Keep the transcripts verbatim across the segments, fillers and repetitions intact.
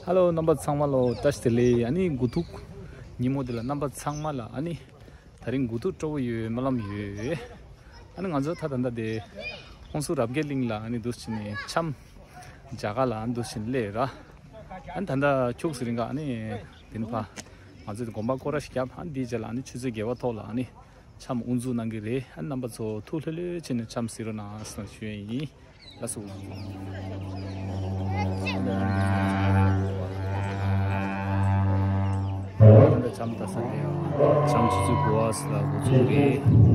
ཧ་ལོ། རྣམ་པ་ཚང་མ་ལོ། བཀྲ་ཤིས་བདེ་ལེགས། ཨ་ནི་དགུ་ཐུག་ཉིན་མོ་འདི་ལ་རྣམ་པ་ཚང་མ་ལ་ཨ་ནི་ད་རིང་དགུ་ཐུག་སྤྲོ་བོ་ཡོད། སྨོན་ལམ་ཡོད། ཨ་ནི་ང་ཚོ་ད་ད་ལྟ་དེ་ཧོན་སུར་རབ་རྒྱས་གླིང་ལ་ཨ་ནི་འདུག་སེ་ནི་འཆམ་རྒྱག་ག་ལ་ཨ་ནི་འདུག་སེ་ནི་སླེབས་ར། ཨ་ནི་ད་ལྟ་ཁྱུག་ཙམ་རིང་ག་ཨ་ནི་དེ་ནི་ཕ་ང་ཚོ་དགོན་པ་སྐོར་ར་ཞིག་བརྒྱབ། ཨ་ནི་དེའི་རྗེས་ལ་ཨ་ནི་ཆུ་ཚོད་བརྒྱད་པ་ཐོག་ལ་ཨ་ནི་འཆམ་དབུ་འཛུགས་གནང་གི་རེད། ཨ་ནི་རྣམ་པ་ཚོ་ཐུགས་ལྷོད་ལྷོད་བྱས་ནས་འཆམ་གཟིགས་རོགས་གནང་ཟེར་ཞུ་ཡ་ཡིན། ལགས་སོ། ད་ལྟ་འཆམ་ལྟ་ས་དེ་ཡང་འཆམ་ཆུ་ཚོད་དགུ་པ་ལ་འགོ་ཚུགས་རེད།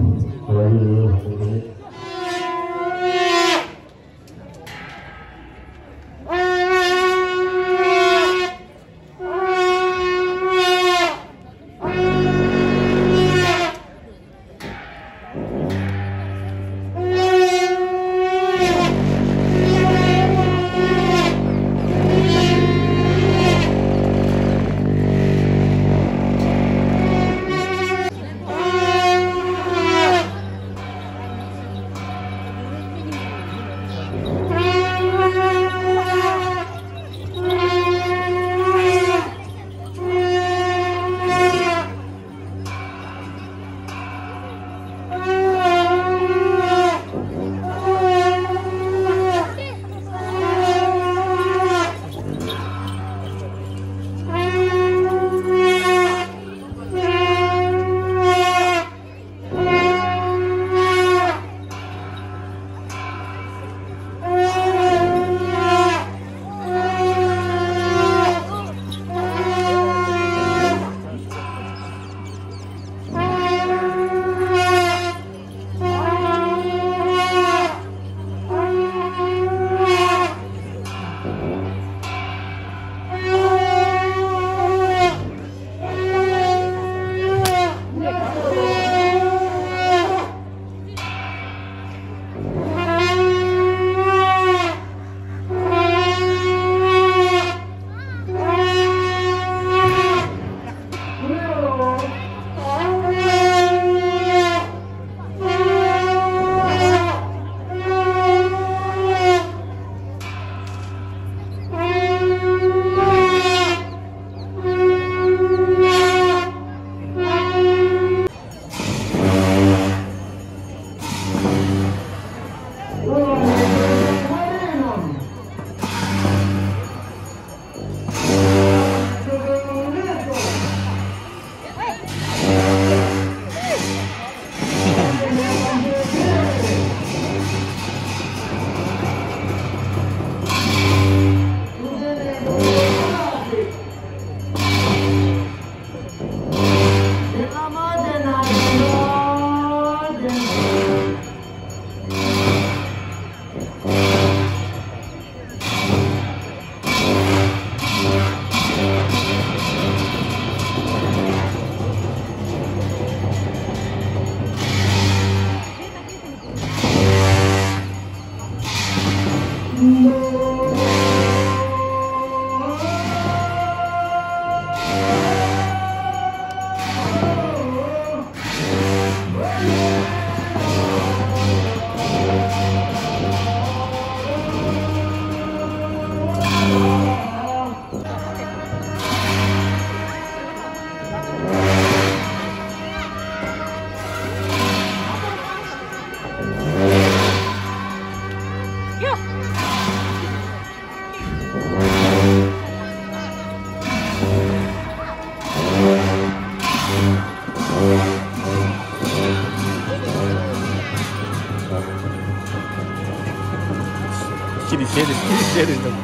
ཁྱི་དེ་བྱས་ཏེ་ཁྱི་དེ་བྱས་ཏེ་འདུག་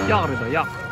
གཡག་རེད་པ། གཡག་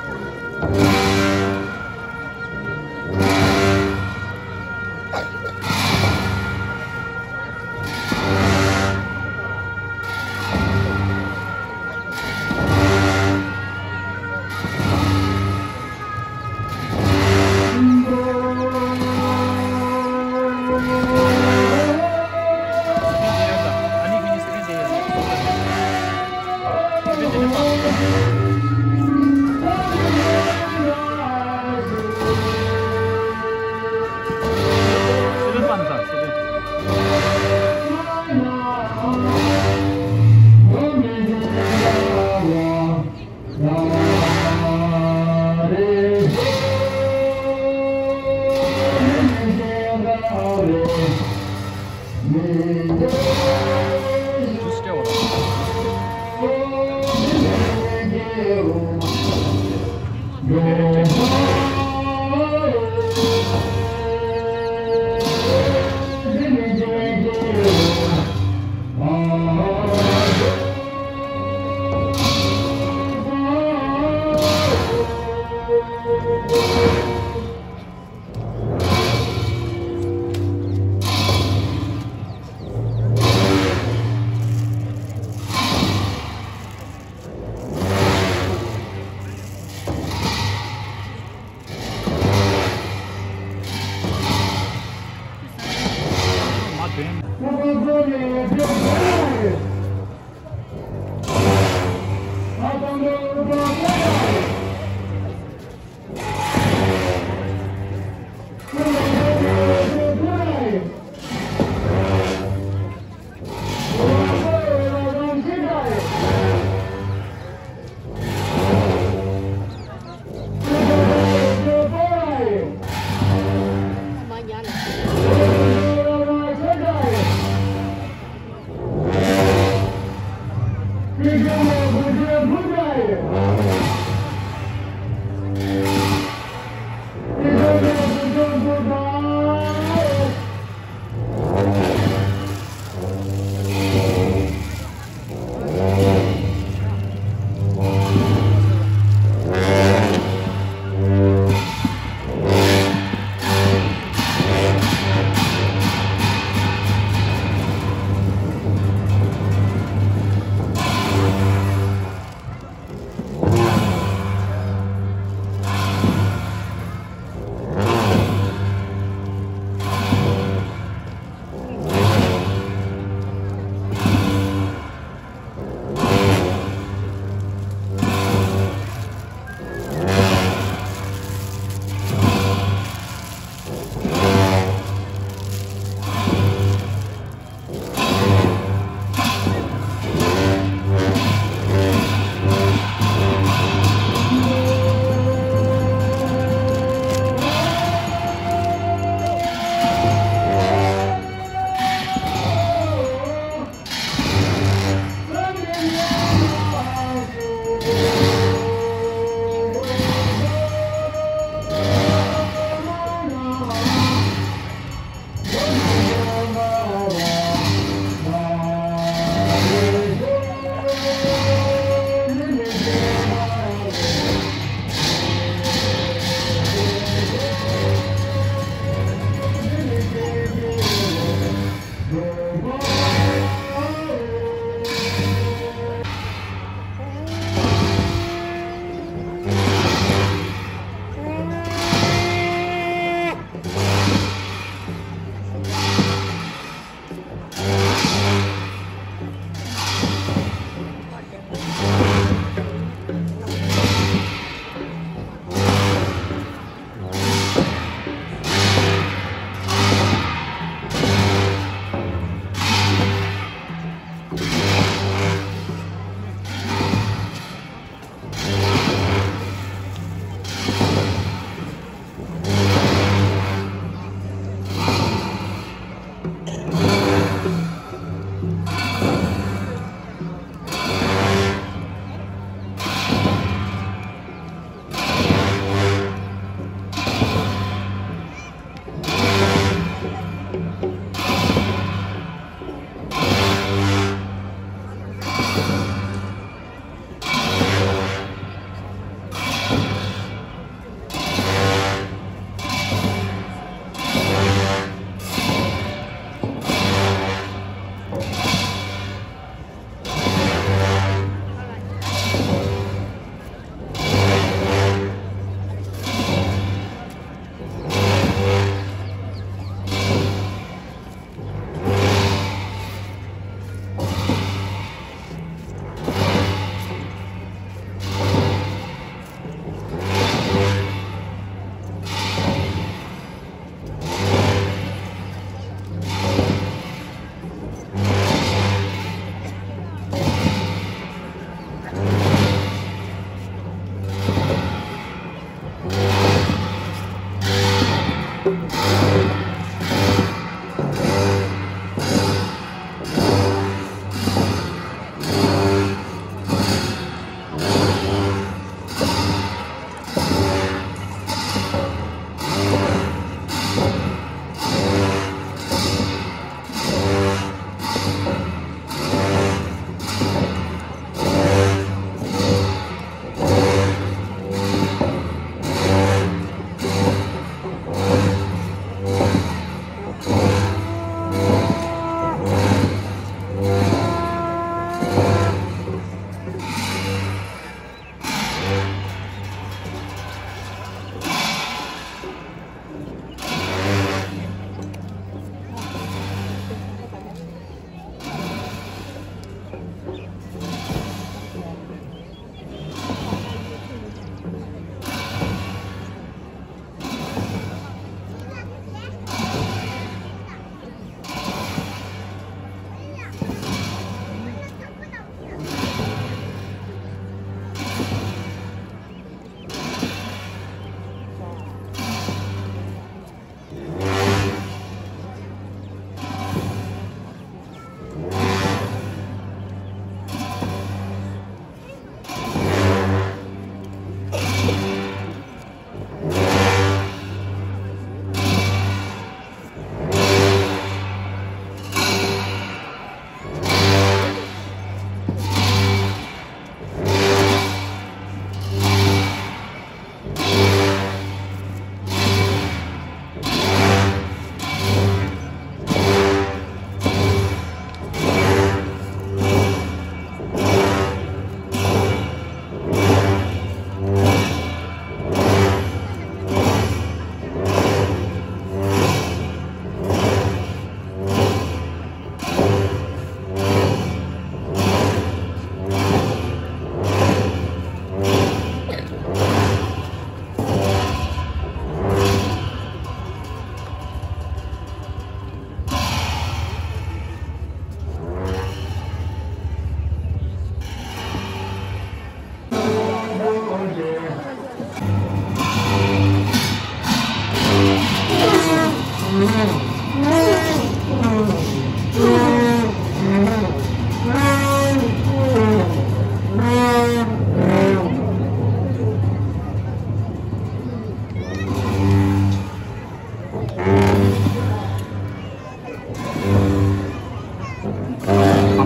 ཁང་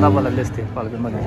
བདག་པ་ལ་སླེབས་ཏེ་པཱ་ལགས་མ་ནི།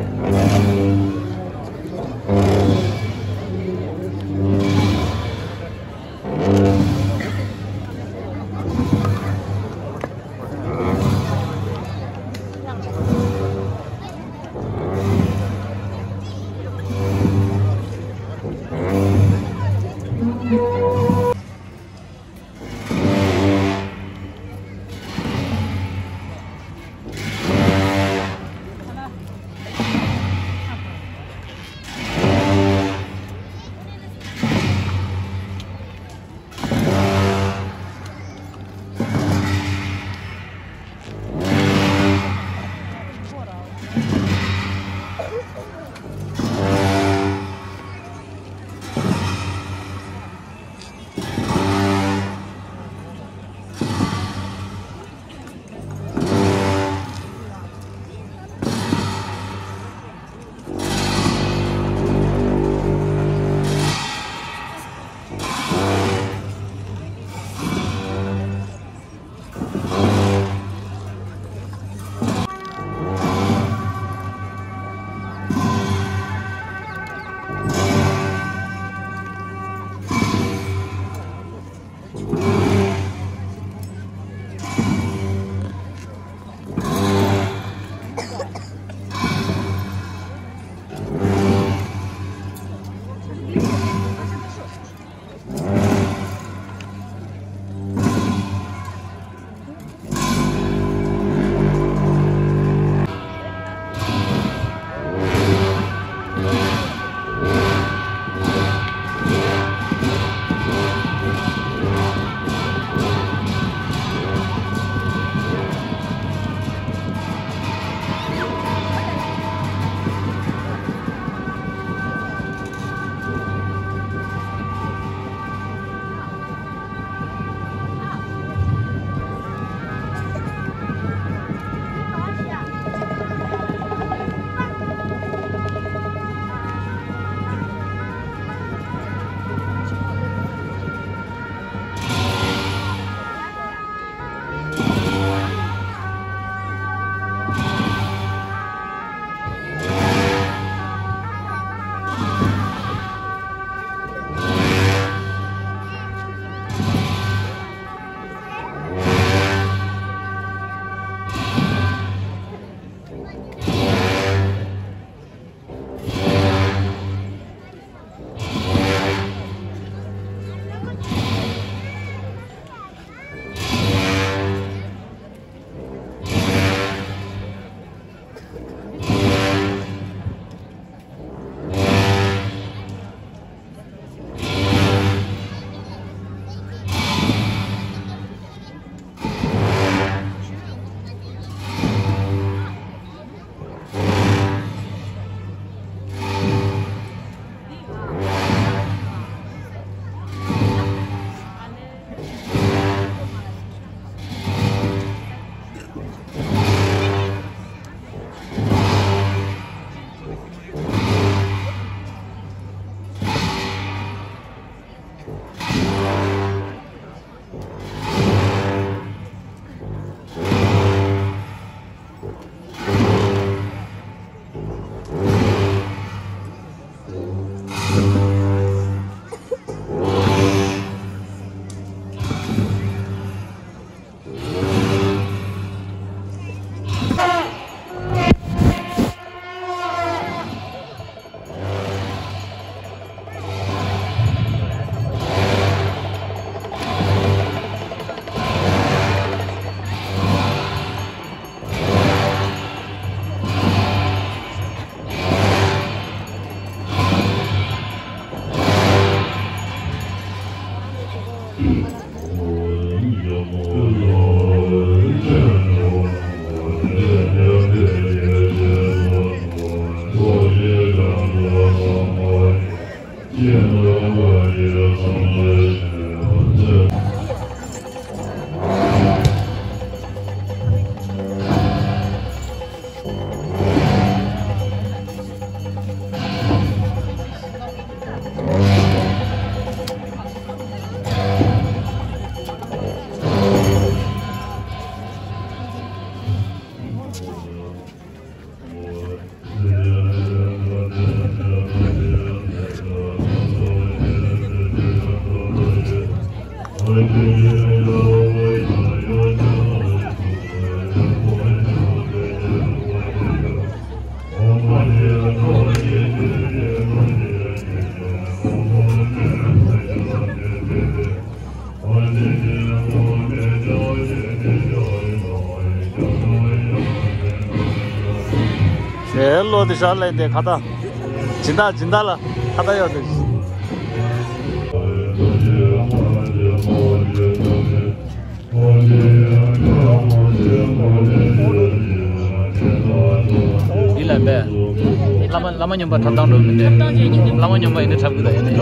དེ་བློ་དེ་ཤར་ལེན་དེ་ཁ་ད། སྦྱིན་བདག་སྦྱིན་བདག་ལ་ཁ་ད་ཡོད་དེ། འདི་ལ་འབད། བླ་མ་བླ་མ་སྨྱོན་པ་འཁྲབ་སྟངས་འགྲོ་མི་འདུག་བླ་མ་སྨྱོན་པ་ཡིན་ན་འཁྲབ་གི་ད་ཡིན་ནའི།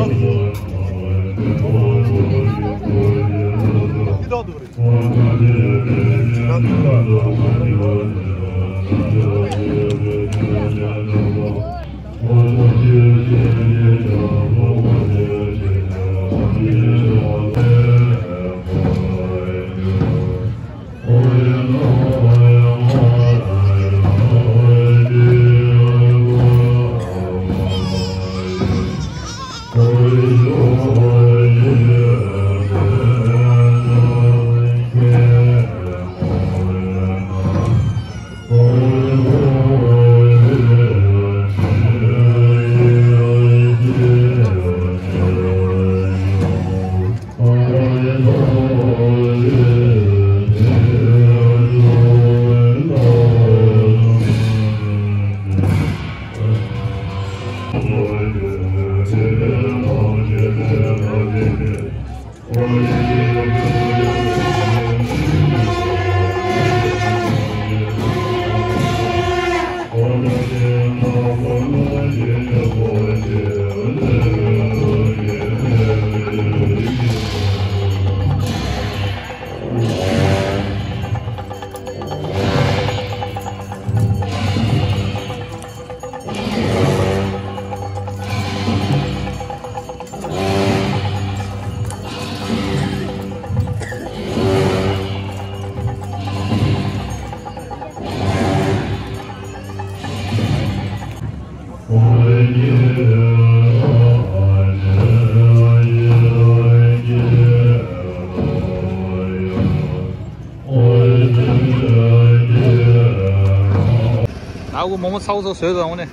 མོག་མོག་ཚ་བོ་ཚོ་བཟོས་དང་འོ་ནས།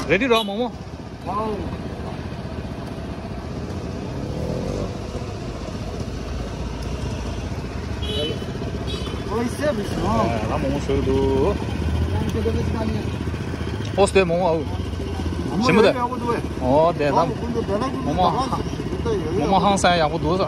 རེ་ཌི་རོགས་མོག་མོག་ཨོ་སེ་བི་སོང་། ང་མོག་མོག་བཟོས་འདུག་ཨོ་སྟེ་མོག་མོག་ཨོ། ཞིམ་པོ་དེ། ཨོ་དེ་དང་། མོག་མོག་ཧང་སང་ཡག་པོ་འདུག་ས།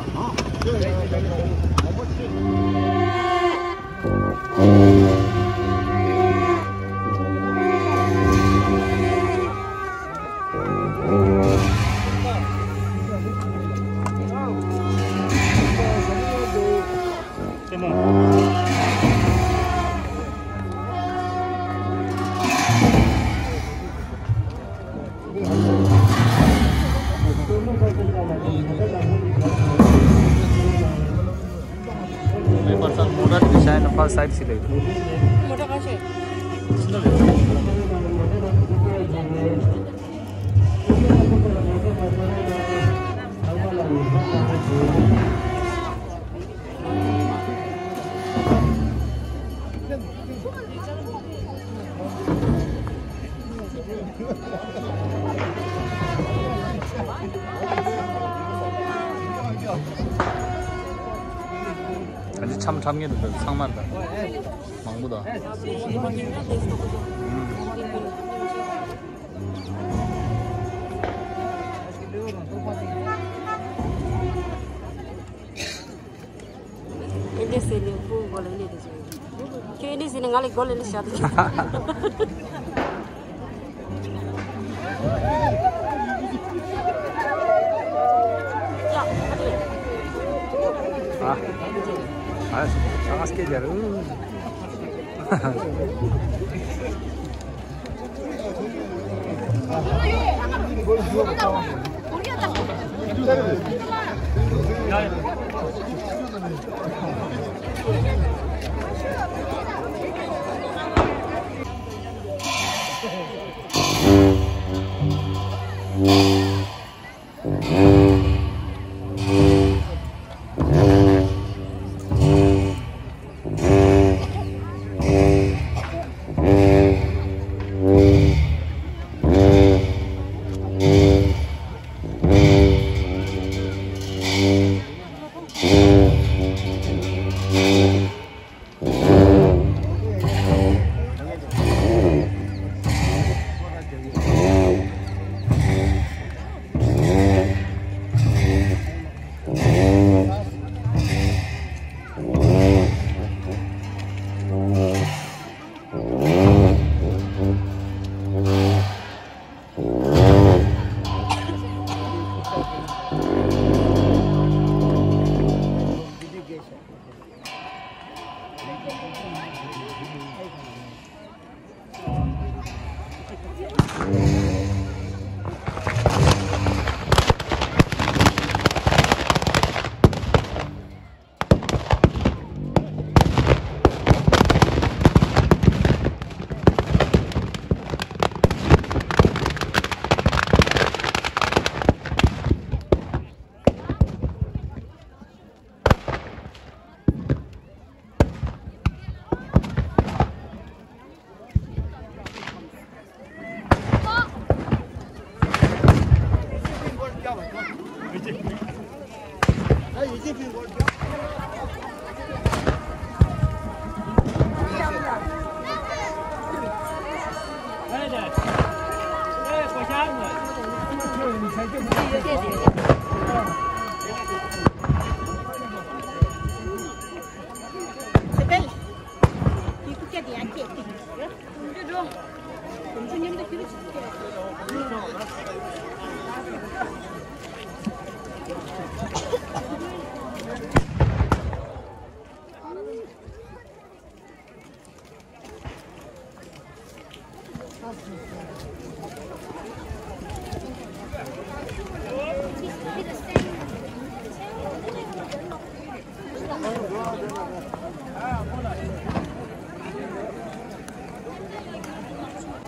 Paper sir, motor design of side sila. Motor ka sih? ད་ཅི་འཆམ་འཁྲབ་མཁན་འདུག་ཚང་མ་ད་མང་པོ་ད། ཨེ་འདྲས་ཟེར་ནས་ཁོའི་མགོ་ལ་ཨེ་འདྲས་དེ་བཟོས་ཡོད། ཁྱོད་ཨེ་འདྲས་ཟེར་ནས་ང་ལ་མགོ་ལ་ཨེ་འདྲས་བཞག་དེ། ཨ། ཨ། ཨ། ཨ།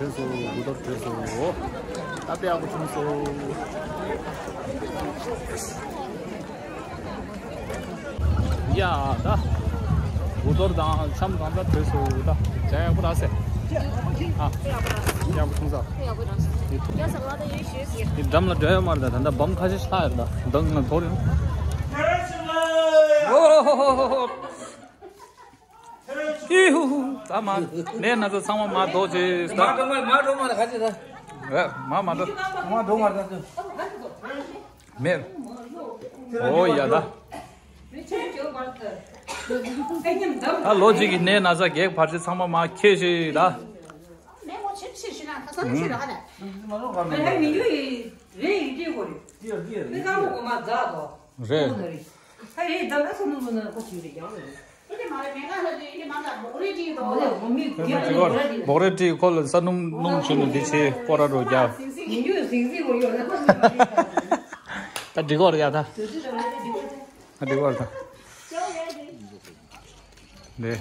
དྲོས་སོང་། གུ་དོར་དྲོས་སོང་། ད་དཔེ་ཡག་པོ་བྱུང་སོང་། ཡ་ད། གུ་ གཏོར་དང་འཆམ་གང་ཚ་བྲོས་སོ་ད། ཇ་ཡག་པོ་རག་སེ། ཨ། ཡག་པོ་སོང་ས། ཡག་པོ་རག་སེ། ཡག་པོ་རག་སེ། འདི་འགྲམ་ལ་འགྲོ་ཡོད་མ་རེད་ད། ད་ལྟ་བམ་ཁ་ཤས་ལྷག་ཡོད་ད། མདང་ང་འཐོར་ཡོང་། ཨོ་ཧོ་ཧོ་ཧོ་ཧོ། ཨི་ཧུ་ཧུ། ད་མ་ནས་ན་ཚ་ཚང་མ་མ་ལྡོག་ཅེས་ད། མ་འགྲོ་མ་མ་འགྲོ་མ་ད་ག་ཅི་ད། ཨེ་མ་མ་འགྲོ། མ་འགྲོ་མ་ད། མེད། ཨོ་ཡ་ད། ད་ལོ་གཅིག་གི་ནད་ན་ཚ་གེགས་བར་ཆད་ཚང་མ་མ་ཁྱེར་ཤིག་ད། རེད། འདི་གོ་བོག་རེ་བྲིས་ཁོ་ལ་ས་སྣུམ་སྣུམ་བྱས་ནས་འདི་བྱས་སྐོར་ར་འགྲོ་རྒྱ། ད་འགྲིག་གོ་རེད་ཡ་ད། ད་འགྲིག་གོ་རེད་ད། ལེ།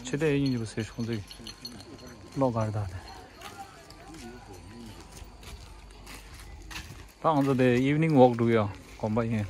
ཆེ་དེ་ཡིན་གྱི་པ་ཟེར་ཁོང་ཚོས་ལོག་གར་ད་དེ། ད་ང་ཚོ་དེ་evening walk འགྲོ་གི་ཡོད་དགོན་པ་ཡིན།